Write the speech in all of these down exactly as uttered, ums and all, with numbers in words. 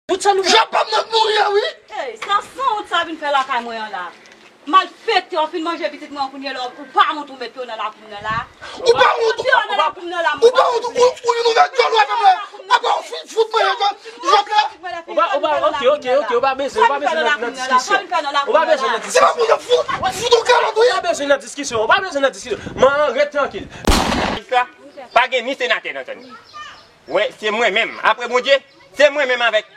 Tout sa nou fè. Jean Paul nan mouri a wi. Ey, sa san wont sa vin fè lakay mwen an la. Malfektè, w fin manje pitit mwen an kounye la, ou pa wont ou met yo nan lakou m nan la. Ou pa wont, ou pa wont, ou, ou youn ouvè djòl ou avè mwen. Apa w fin fout mwen yon jòk la. Ou pa, ou pa, ok, ok, ok, ou pa bezwen, ou pa bezwen nan, nan diskisyon. Ou pa bezwen nan diskisyon. Se pa pou yo fout, fout yon kalòt wi. Ou pa bezwen nan diskisyon, ou pa bezwen nan diskisyon. Man, ret trankil. Pa gen ni senatè nan zòn nan. Wè, se mwen menm. Apre Bondye, se mwen menm avèk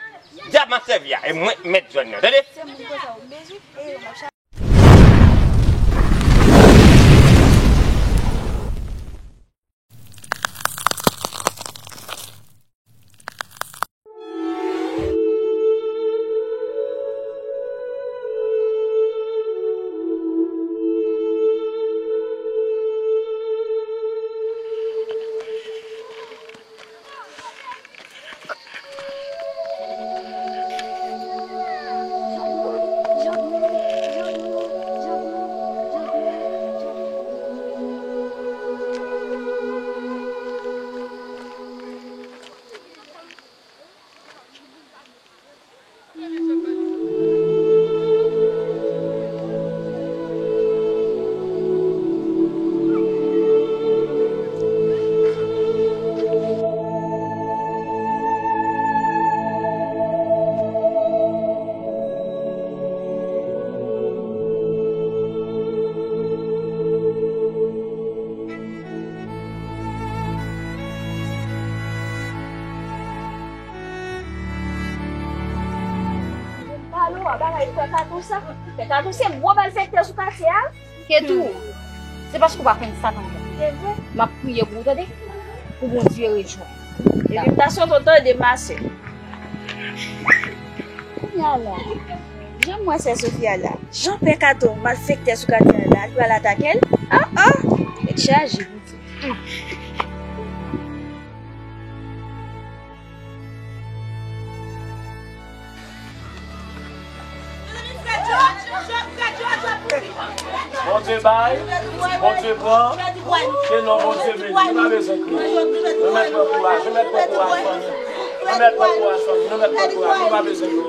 dyab m ap sèvi a. E mwen k mèt zòn nan. Tande? Pale w a bagay fè Katou sa. Fè Katou se gwo malfektè sou katye a. Ketou, se paske w pa konn sa nan mwen. M ap priye pou ou, tande, pou Bondye rejwenn. Epi m ta sove w tande, ma sè. Kounye a la, jan m wè sè Sofia la, jan pè Kato malfektè sou katye a la, li pral atake l. Ah, ah, tèt chaje, Bondye. Bondye bay, Bondye pran, ke non Bondye beni. Nou pa bezwen kriye. Nou mèt pran kouraj, nou mèt pran kouraj fanmi. Nou mèt pran kouraj fanmi, nou mèt pran kouraj, nou pa bezwen kriye.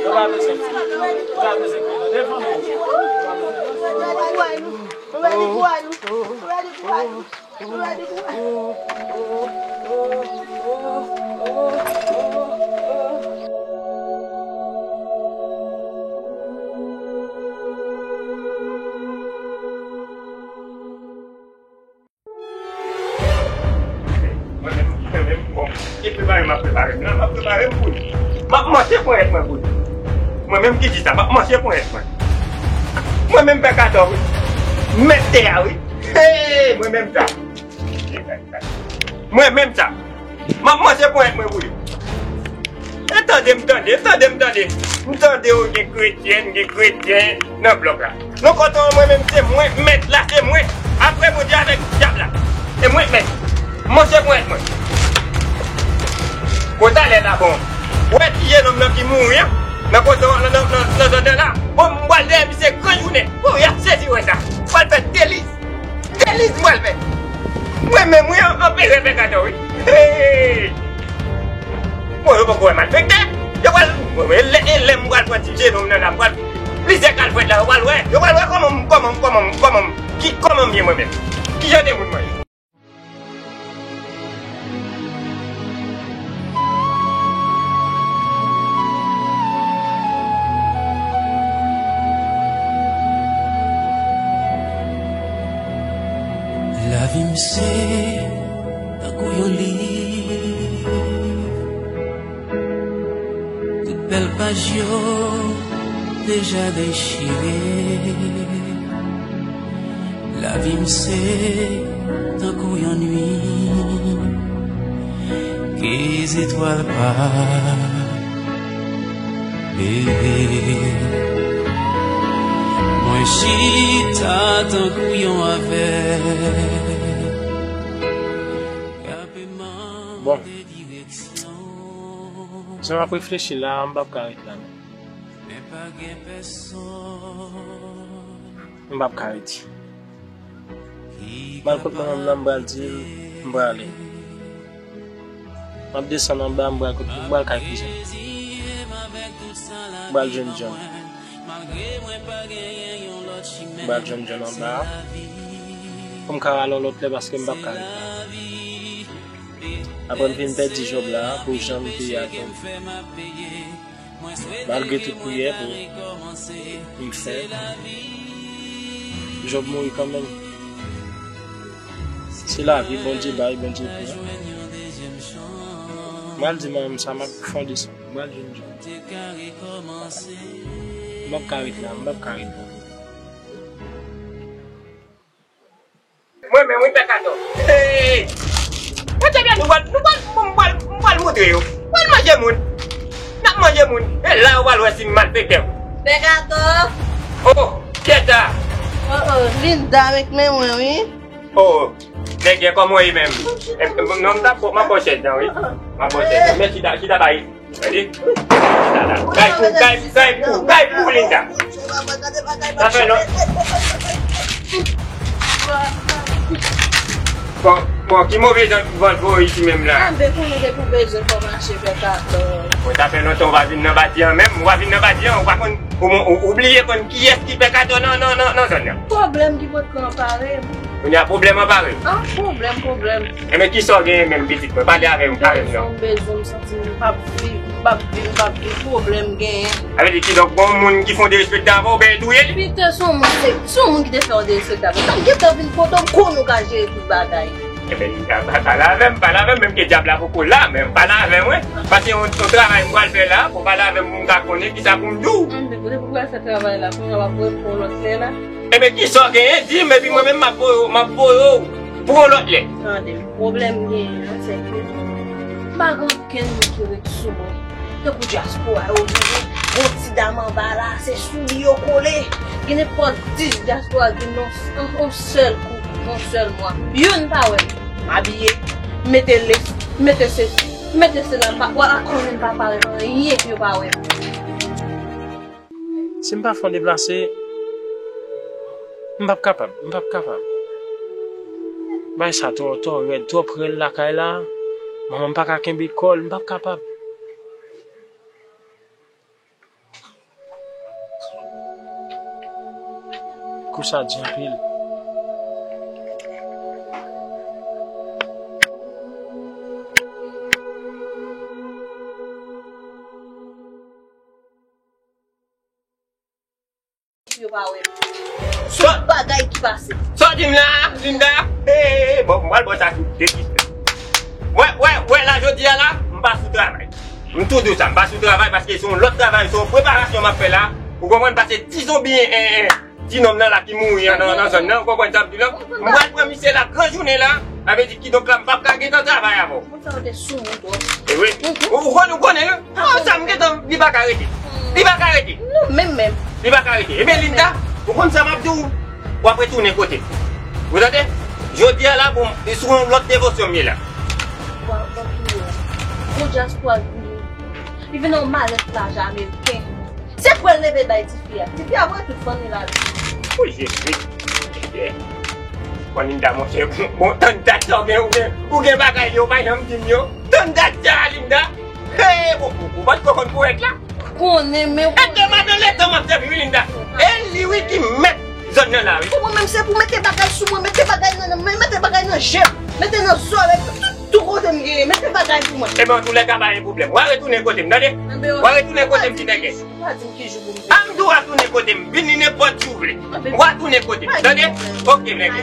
Nou pa bezwen kriye. Nou pa bezwen kriye. Tande fanmi. Mwen menm, mwen menm, bon, e prepare m ap prepare m nan, m ap prepare m pou li. M ap manje ponyèt mwen pou li. Mwen menm ki di sa, m ap manje ponyèt mwen. Mwen menm pè Kato wi. Mèt tè a wi. Hey, mwen menm sa. Mwen menm sa. M ap manje ponyèt mwen pou li. E tande m tande, tande m tande. M tande yo gen kretyen, gen kretyen nan blòk la. Non, kote mwen menm se mwen k mèt la, se mwen. Apre Bondye avèk dyab la. E mwen k mèt. Manje ponyèt mwen. Kote talè la bon. Ou wè ti jenòm nan ki mouri an? Nan kote nan, nan, nan, nan zòn nan la. Bon, m pral dèyè misye gran jounen. Bon, y ap sezi wè sa. M pral fè deliz. Deliz m pral fè. Mwen menm wi an, anperè pè Kato wi. Hey! Bon, yo poko wè malfektè. Yo pral, e lè, e lè m pral pran ti jenòm nan la, m pral plizyè kalfwèt la, yo pral wè. Yo pral wè kòman m, kòman m, kòman m, kòman m, ki, kòman m ye mwen menm. Ki jan de moun mwen ye. Lavi m se tankou yon liv. Tout bèl paj yo deja dechire. Lavi m se tankou yon nuit ke zetwal pa klere. Mwen chita tankou yon avèg k ap mande direksyon. Bon. Jan m ap reflechi la, m p ap ka ret la non. M p ap ka rete. M al kot manman m nan, m pral di l m prale. M ap desann anba, m pral kot, m pral kay kouzen m. M pral jwenn John. M pral jwenn John anba a. Pou m ka rale yon lòt lè paske m p ap ka ret la. Apre m fin pèdi jòb la, pou jan m te ye a tou. Malgre tout priyè pou m fè, jòb mouri kanmenm. Se lavi, Bondye bay, Bondye pran. M pral di manman m sa, m ap fè yon desann. M pral jwenn John. M p ap ka ret la, m p ap ka ret la. Mwen menm, wi, Pè Kato. Hey! Mwen te byen, nou pral, nou pral, m pral, m pral montre yo. M pral manje moun. N ap manje moun. E la, yo pral wè si m malfektè. Pè Kato. Oh, Keta. Oh, oh, Linda avèk men mwen, wi. Oh, nèg, kòman w ye menm? E, e, non, m t ap, m ap bò chèz nan, wi. M ap bò chèz nan. Men chita, chita bay. Gade. Kay pou, kay, kay pou, kay pou, Linda. Sa fè non. Bon, bon, ki move jan vòlvo isi menm la? Ann, depi nou, depi w bezwen fò mache fè katò. Bon, sa fè lontan ou pa vin nan bati an menm, ou pa vin nan bati an, ou pa konn, ou, ou, ou bliye konn kiyès ki fè katò nan, nan, nan, nan zòn nan. Pwoblèm ki pot lan pare. Kounye a pwoblèm an pare. Ah, pwoblèm, pwoblèm. Enben, kisa w genyen menm, pitit mwen? Pale avè m, avè m non. Bezwen, bezwen, m santi m p ap viv, m p ap viv, m p ap viv, pwoblèm genyen. Sa vle di kidonk, gon moun ki fè w derespekte avè w, oubyen li touye li? Pita, se yon moun, se, se yon moun ki te fè w derespekte avè w. Sa m gentan vin kote w, m konnen w ka jere tout bagay. Enben, pa, pa, pale avè m, pale avè m, menm ke dyab la poko la, men pale avè mwen. Paske yon, yon travay m pral fè la, pou pale avè m, pou m ka konnen kisa pou m di w. Ann, depi w pral fè travay la, kounye a w ap voye m pou yon lòt lè la. Enben, kisa w genyen? Di m, epi mwen menm, m ap voye w, m ap voye w pou yon lòt lè. Tande, pwoblèm m genyen an, se ke m pa gen okenn moun ki ret sou mwen. Tankou dyaspora yo vini, gon ti dam anba la, se sou li yo kole. Gen nenpòt dis dyaspora vin nan yon, yon sèl kou, yon sèl mwa. Youn pa wè m. M abiye, m mete lès, m mete sesi, m mete sela, m pa, w a konnen m pa parèt anyen, yo pa wè m. Si m pa fè yon deplase, m p ap kapab, m p ap kapab. Bagay sa twò, twò rèd, twò prèl lakay la. Manman m pa ka kenbe kò l, m p ap kapab. Kou sa di anpil. Yo pa wè m. Tout bagay ki pase. Sa w di m la, Linda? Hey, bon, m pral ba w sa sou de kis. Wè, wè, wè, la, jodi a la, m pa sou travay. M tou di w sa, m pa sou travay paske se yon lòt travay, se yon preparasyon m ap fè la. Ou konprann? Paske ti zonbi, eh, eh, ti nonm nan la ki mouri an nan, nan zòn nan, ou konprann sa m di w la? M pral pran misye la gran jounen la, sa vle di kidonk la, m p ap ka gentan travay avè w. Moun sa yo te sou moun twòp. E wi. Ou, ou konn, ou konnen, wi. Ah, sa m gentan, li pa ka rete. Li pa ka rete. Non, menm, menm. Li pa ka rete. Ebyen, Linda, ou konn sa m ap di w? W ap retounen kote m. Ou tande? Jodi a la, bon, e sou yon lòt devosyon m ye la. Bon, bon, bon, bon dyaspora vini. Li vin nan malèt lajan ameriken. Se pou l leve bay tifi a. Tifi a voye tout fanmi l ale. O Jezi. Bon, Linda, monchè, bon, tann dat sa, ou gen, ou gen, ou gen bagay yo, pa janm di m yo. Tann dat sa, Linda. Hey, bon, bon, bon, ou pa t ko konn kouwèt la? Konnen, men. E de madan letan m ap sèvi, wi, Linda. E li, wi, ki mèt zòn nan la, wi. Pou mwen menm, se pou mete bagay sou mwen, mete bagay nan, nan, mete bagay nan je m, mete nan zòrèy, tout, tout kote m genyen, mete bagay pou mwen. Ebyen, antoulèka, pa gen pwoblèm. W a retounen kote m, tande? W a retounen kote m, ti nègès. Pa di m ki jou pou m vini. A, m di w a tounen kote m. Vini nenpòt jou w vle. W a tounen kote m. Tande? Ok, nèg.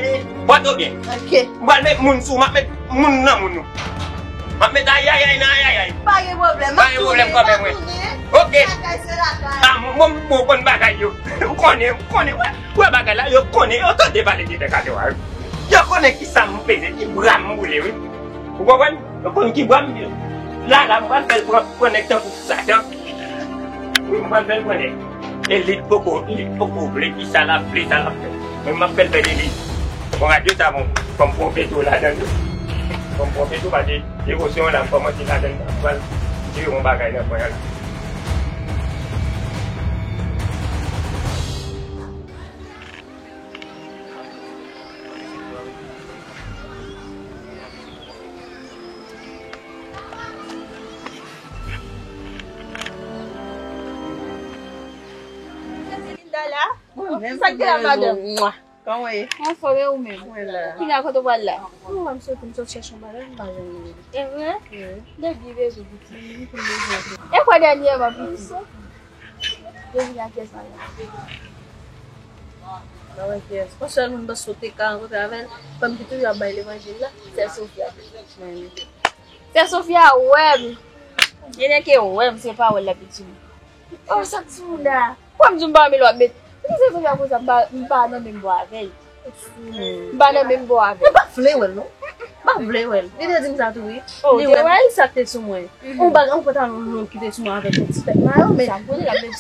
Pòte w byen. Ok. M pral met moun sou, m ap met moun nan moun ou. M ap met ayayay nan ayayay. Pa gen pwoblèm. Pa gen pwoblèm kanmenm, wi. Ok. Lakay se lakay. A, m, m, m bon konn bagay yo. M konnen, m konnen, wè. Wè bagay la, yo konnen, yo tande pale de nèg a yo a, wi. Yo konnen kisa m peze, ki bra m boule, wi. Ou konprann? Yo konn ki bwa m ye. La, la, m pral fè l pran, pran nèg tankou Satan. Wi, m pral fè l pran nèg. E li t poko, li t poko vle, kisa l ap vle, sa l ap fè. Men m ap fè l fè de li. Bon, radyo sa, bon, fò m pran Petro ladan l. Fò m pran Petro, paske devosyon an la, m kòmanse ladan l, m pral tire yon bagay nan kwen an la. Ala, sa k gen la, madanm? Kòman w ye? Anfòm, e ou menm? Mwen la. Kounya kote w pral la? Mwen, m soti, m sot chèche yon bagay, m pa jwenn li. E vre? Wi. Depi bebe piti, li fin bezwen. E kwa dènyèman piti? Depi nan kiyès la? Mwen wè kiyès. Yon sèl moun m panse w te ka rankontre avè l, fanm ki toujou ap bay levanjil la, sè Sofia. Sè Sofia wè m. Genlè ke wè m, se pawòl la piti. Oh, sa k sou la? Kòm di m pa renmen l w ap met. Li se konsa konsa, m pa, m pa nan menm bò avè l. M pa nan menm bò avè l. M pa vle wè l, non. M pa vle wè l. Li te di m sa tou, wi. Oh, li wè m, sa k te sou mwen. Mhm. On bagay, on pantalon long ki te sou mwen avèk yon ti tèt mayo, men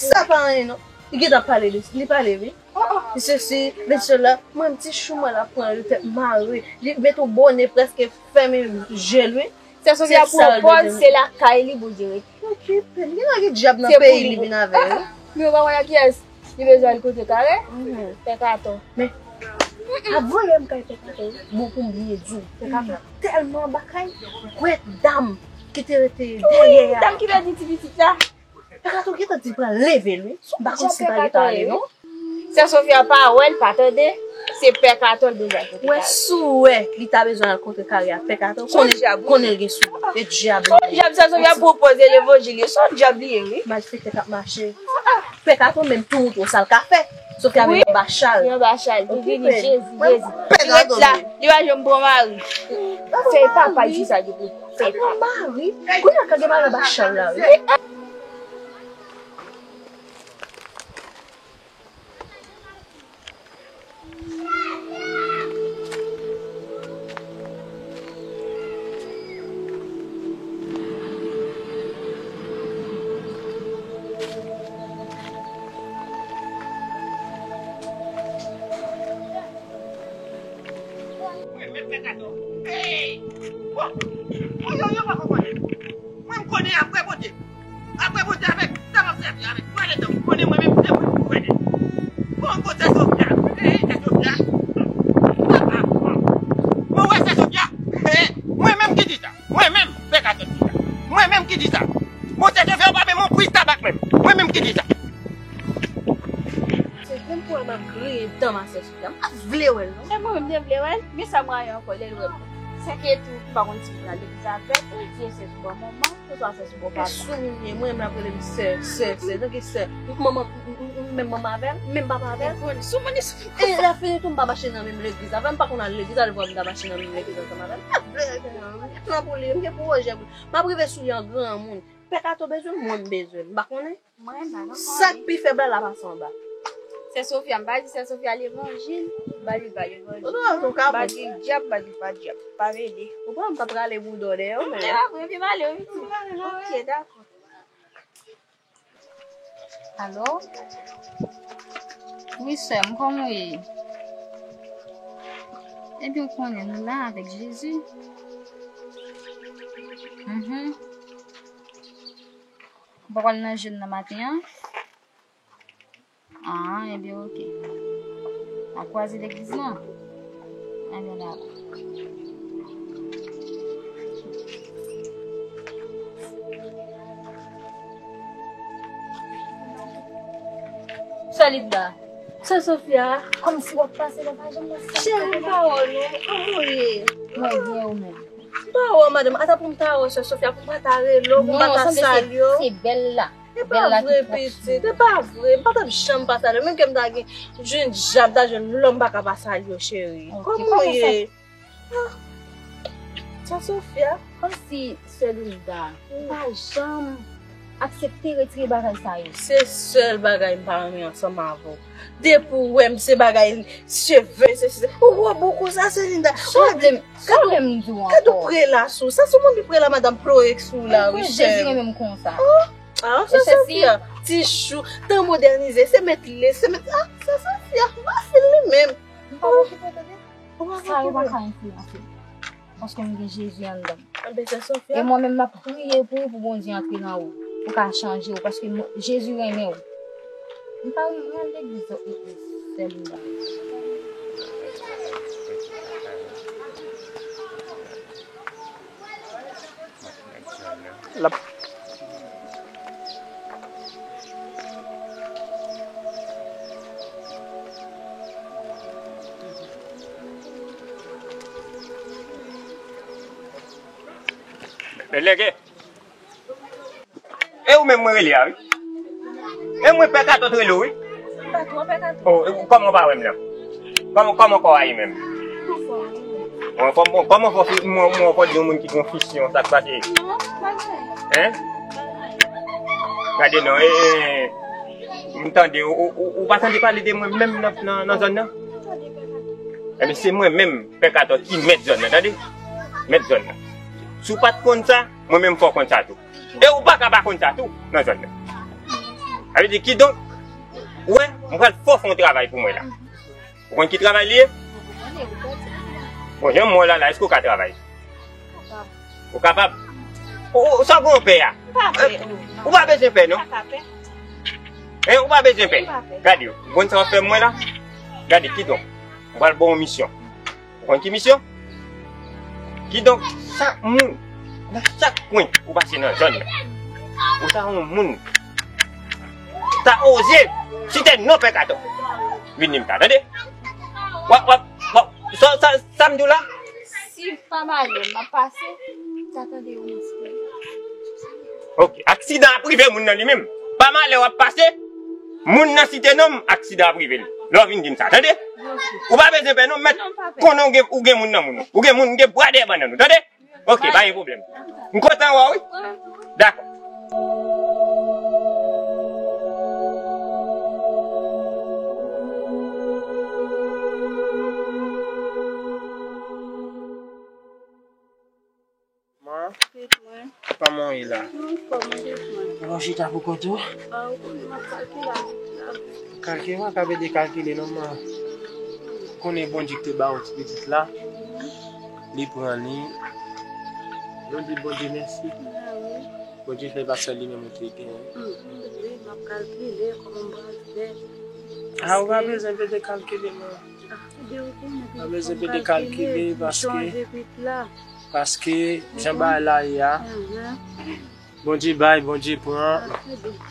sa pa anyen, non. Li gentan pale de, li pale, wi. Li sesi, men sela, mwen, m ti chou mwen la pran li tèt mare. Li met yon bonè prèske fèmen je l, wi. Sè Sofia pran pòz, se lakay li Bondye rete. Okipe l. Gen lè gen dyab nan peyi li vin avè l. Men ou pa wè kiyès li bezwen al kote kare? Pè Katon. Men, ap voye m kay Pè Katon, wi. Bon, pou m byen di w, Pè Katon tèlman anba kay, gwèt dam ki te rete dèyè a. Dam ki pèdi ti pitit la. Pè Katon gentan di pral leve l, wi. M pa konn si l pral rete ale, non. Sè Sofia pa wè l, pa tande, se Pè Katon l bezwen kote kare. Wè, si w wè li ta bezwen al kote kare ak Pè Katon, konnen, konnen l gen sou li. E dyab li ye. Dyab Sè Sofia pwopoze levanjil yo, se yon dyab li ye, wi. Malfektè k ap mache. Pè Katon menm tou montre w sa l ka fè. Sofia menm anba chal. Li anba chal, li vini, Jezi, Jezi. Li ret la, li pa janm pran mari. Fèy papa l ki sa li pou fèy papa. Mari? Kounye a ka gen mari anba chal la, wi. Mwen menm Pè Katon. Hey! Bon! Mwen, yo, yo pa konprann. Mwen, m konnen apre Bondye. Apre Bondye, avèk sa m ap sèvi avèk, pwale dan, m konnen mwen menm, se mwen pou pwale. Bon, bon, sè Sofia. Hey, sè Sofia. Ah, ah, ah. Mwen wè sè Sofia. Hey, mwen menm ki di sa. Mwen menm, Pè Katon di sa. Mwen menm ki di sa. Bon, sè Sofia, ou pa menm yon bri tabak menm. Mwen menm ki di sa. Se menm pou wè m ap griyen dan m a sè Sofia. M pa vle wè l, non. E mwen menm, m te vle wè l. Men sa m rayi ankò, lè l wè m. Sèke tou, m pa konn si m pral legliz avè l, ou di se sou bò manman, oswa se sou bò papa. E sou moun ye, mwen menm l ap rele m sè, sè, sè. Tanke sè. Manman, m, m, m, m menm manman avè l, m menm papa avè l. Sou moun, sou moun. E lè fini tou, m pa mache nan menm legliz avè l, m pa konn al legliz, al vwa m ta mache nan menm legliz ansanm avè l. M pa vle rete nan, m gen plan pou li, m gen pwojè pou li. M ap rive sou li an granmoun. Pè Kato bezwen m, mwen m bezwen l. M pa konnen. Sa k pi fèb la, l ap pase anba. Sè Sofia, m pa di sè Sofia levanjil, m pa di l pa levanjil. M pa di l dyab, m pa di l pa dyab. Pa mele. Ou pa, m pa prale bouda w dèyè w, men. E apre, epi m ale, wi. Ok, dakò. Alo? Wi, sè m, kòman w ye? Ebyen, w konnen, nou la avèk Jezi. Mhm. Ou pa pral nan jèn nan maten an? Ah, ebyen, oke. N a kwaze legliz lan? Ebyen, dakò. Sè Linda, sè Sofia. Kòmsi w ap pase nan pa janm nan. Cheri, m pa wè w non. Kòman w ye? Mwen byen, ou menm? M pa wè w, madanm. Ata pou m ta wè sè Sofia, pou m pa ta rele w, pou m pa ta salye w. Non, sanble se, se bèl la. E pa vre, pitit, e pa vre. M pa t ap janm pa salye w. Menm ke m ta gen, jwenn dyab, ta jwenn lòm, m pa ka pa salye w, cheri. Kòman w ye? Ah, sè Sofia. Kòmsi sè Linda pa janm aksepte retire bagay sa yo. Se sèl bagay m pa renmen ansanm avè w. Depi w wè m, se bagay cheve, se, se, se. Ou wè boukou sa, sè Linda. Sa w vle m, sa w vle m di w ankò? Gade w prela sou sa, se moun ki prela madanm Chloé sou la, wi, chè. Jezi renmen m konsa. Ah, sè Sofia, ti chou, tan modènize, se met lè, se met, ah, sè Sofia, fasil li menm. M pa okipe w, tande. Sa yo pa ka enfliyanse m. Paske m gen Jezi anndan m. Anben, sè Sofia. E mwen menm, m ap priye pou ou, pou Bondye antre nan ou, pou ka chanje w, paske mwen, Jezi renmen w. M pa renmen al legliz, e, e, sè Linda. L ap Lè, lè, e ou menm mwen rele a, wi. E mwen pè Kato t rele w, wi. Oh, e kòman w pa wè m nan? Kòman, kòman kò a ye menm? Anfòm, bon, kòman fò fi, mwen, mwen fò di yon moun ki konfisyon, sa k pase? Hein? Gade non, e, e, m tande, ou, ou, ou, ou pa tande pale de mwen menm nan, nan, nan zòn nan? Ebyen, se mwen menm, pè Kato, ki mèt zòn nan, tande? Mèt zòn nan. Si w pa t konn sa, mwen menm fò w konn sa tou. E ou pa ka pa konn sa tou, nan zòn nan. Sa vle di, kidonk, ou wè, m pral fò fè yon travay pou mwen la. Ou konn ki travay li ye? Bon, jan m wè w la, la, èske w ka travay? Ou kapab? Ou, ou, sa w gen yon pè a? M pa pè, oh. Ou pa bezwen pè, non? M pa ka pè. Hein, ou pa bezwen pè. M pa pè. Gade, ou konn sa w ap fè mwen la? Gade, kidonk, m pral ba w yon misyon. Ou konn ki misyon? Kidonk, chak moun, nan chak kwen ou pase nan zòn nan, ou ta yon moun, ta oze site non pè Kato. Vin di m sa, tande? W ap, w ap, w ap, sa, sa, sa m di w la? Si pa malè m ap pase, ta tande yon moun site. Ok, aksidan ap rive moun nan li menm. Pa malè w ap pase, moun nan site non m, aksidan ap rive l. Lè w vin di m sa, tande? Ou pa bezwen pè non, mèt konnen ou gen, ou gen moun nan moun ou. Ou gen moun, ou gen bwa dèyè bannann ou, tande? Ok, pa gen pwoblèm. M kontan wè w, wi. Dakò. Man, kòman w ye la? Mwen anfòm, mwen desann. Ou chita pou kont ou? A, ou konnen m ap kalkile avèk lavi. Kalkile, mwen ka ede kalkile non, man. Konnen Bondye ki te ba w ti pitit la, li pran li. Nou di Bondye mèsi. A wi. Bondye fè pa sèl li menm ou te genyen. Wi, m ap kalkile kòman m pral fè. A, ou pa bezwen pede kalkile, non. A, ebyen, ou konnen, pa bezwen pede kalkile, paske, paske jan bagay la ye a, Bondye bay, Bondye pran,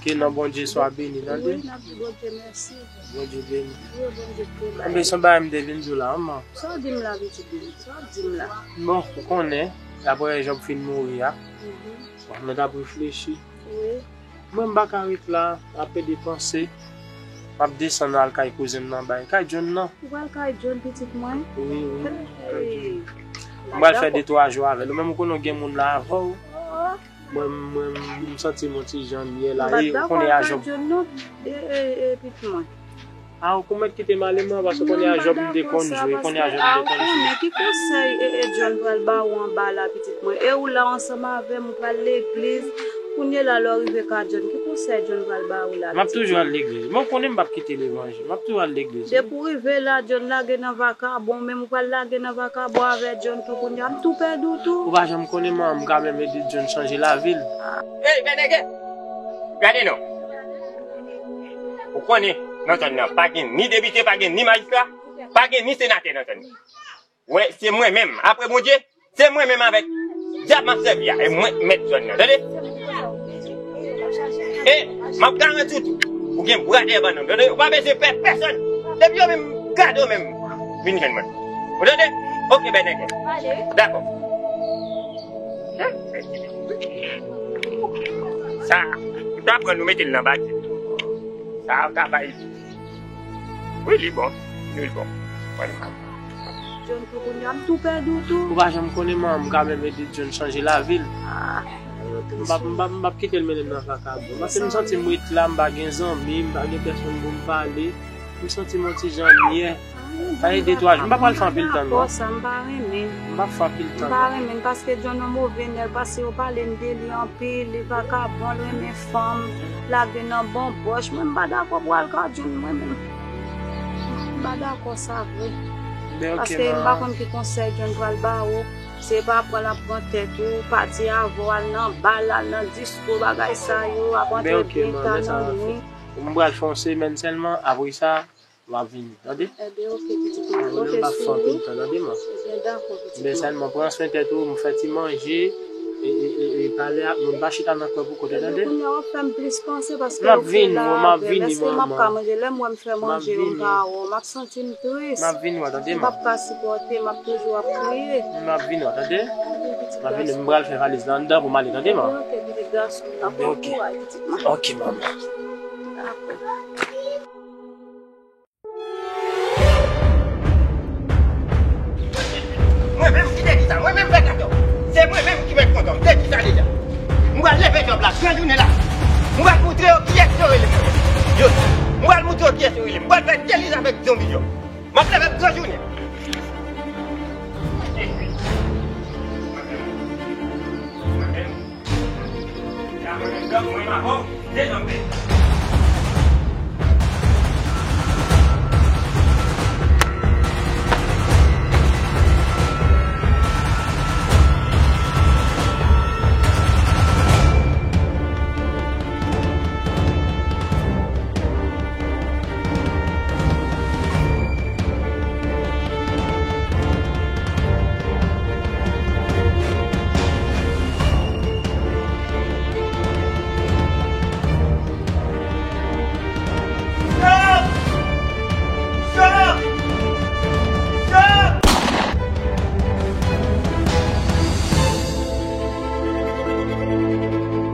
ke non Bondye swa beni, tande? Wi, n ap di Bondye mèsi. Bondye beni. Wi, Bondye beni. Anben, se yon bagay m te vin di w la, manman. Sa w di m la, pitit mwen? Sa w di m la? Bon, ou konnen, apre Jòb fin mouri a, bon, mwen t ap reflechi. Wi. Mwen, m pa ka ret la, ap pede panse. M ap desann al kay kouzen m nan, bay, kay John nan. Ou pral kay John, pitit mwen? Wi, wi, kay John. M pral fè de twa jou avè l. Ou menm, ou konnen w gen moun la avè w. Mwen, mwen, m santi m yon ti jan m ye la. E ou konnen a John. M pa dakò ak kay John non, e, e, e, pitit mwen. A, ou konn mèt kite m ale, man, paske kounye a Jòb m te konn jwe, kounye a Jòb m te konn jwe. A, ou konnen ki konsèy e, e John pral ba ou anba la, pitit mwen. E ou la ansanm avè m, ou pral legliz. Kounye la, lè w rive ka John, ki konsèy John pral ba ou la, pitit mwen? M ap toujou al legliz. Men ou konnen m p ap kite levanjil. M ap toujou al legliz. Depi w rive la, John lage nan vakabon, ou menm ou pral lage nan vakabon avè John tou kounye a. M tou pèdi w tou. Ou pa janm konnen, man, m ka menm ede John chanje lavi l. Ey, Bènègè! Gade non. Ou konnen, nan zòn nan, pa gen ni depite, pa gen ni majistra, pa gen ni senatè nan zòn nan. Wè, se mwen menm, apre Bondye, se mwen menm avèk dyab m ap sèvi a, e mwen k mèt zòn nan, tande? E m ap garanti w tou, ou gen bwa dèyè bannann, tande? Ou pa bezwen pè pèsonn. Depi yo menm gade w menm, vin jwenn mwen. Ou tande? Ok, Bènègè. Dakò. Sa, m ta pran nou mete l nan bati. Sa, w ta bay. Wi, li bon. Li bon. Mwen, m ap. John, pou kounye a, m tou pèdi w tou. Ou pa janm konnen, man, m ka menm ede John chanje lavi l. Ah, m p ap, m p ap, m p ap kite l mennen m nan vakabon. Paske m santi m ret la, m pa gen zanmi, m pa gen pèsonn pou m pale. M santi m yon ti jan myè. Sa e de twa jou. M pa pral fè anpil tan, non. M pa dakò sa, m pa renmen. M p ap fè anpil tan, non. M pa renmen l paske John yon move nèg, paske yo pale m de li anpil, li vakabon, l renmen fanm, lage nan bon bòch. Mwen, m pa dakò pou al ka John, mwen menm. M pa dakò sa vre. Paske m pa konn ki konsèy John pral ba ou. Se pa pran l ap pran tèt ou, pati avè w, al nan bal, al nan disko, bagay sa yo, ap antre byen ta nan nuit. M pral fè yon semèn sèlman, apre sa, m ap vini, tande? Ebyen, oke, pitit mwen. Mwen menm m p ap fè anpil tan, tande, man? Ebyen, dakò, pitit mwen. Men sèlman pran swen tèt ou, m fè ti manje, E, e, e, e pale ak moun, pa chita nan kwen pou kote, tande? Kounye a w ap fè m plis panse paske m ap vini, m ap vini, manman. Èske m ap ka manje? Lè m wè m fè manje yo, m pa wè w, m ap santi m tris. M ap vini wè, tande, manman. M p ap ka sipòte, m ap toujou ap kriye. M ap vini wè, tande? M ap vini, m pral fè valiz la anndan pou m ale, tande, manman? Ok, pitit gason m, pran kouraj, pitit mwen. Ok, manman. Dakò. Mwen menm ki te di sa, mwen menm fè gado. Se mwen menm ki mèt kontan, m te di sa deja. Mwen pral leve djòb la, gran jounen la. Mwen pral moutre yo kiyès yo rele mwen. Yo, mwen pral moutre yo kiyès yo rele mwen. Mwen pral fè deliz avèk zonbi yo. M ap leve gran jounen. Mwen menm, mwen menm, mwen menm, mwen menm, mwen menm, mwen menm, mwen menm, mwen menm, mwen menm, mwen menm, mwen menm,